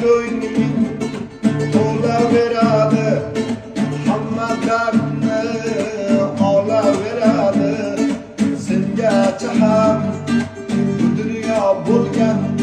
Ko'ngling to'laveradi, hamma dardni olaveradi. Sengacha ham bu dunyo bo'lgan.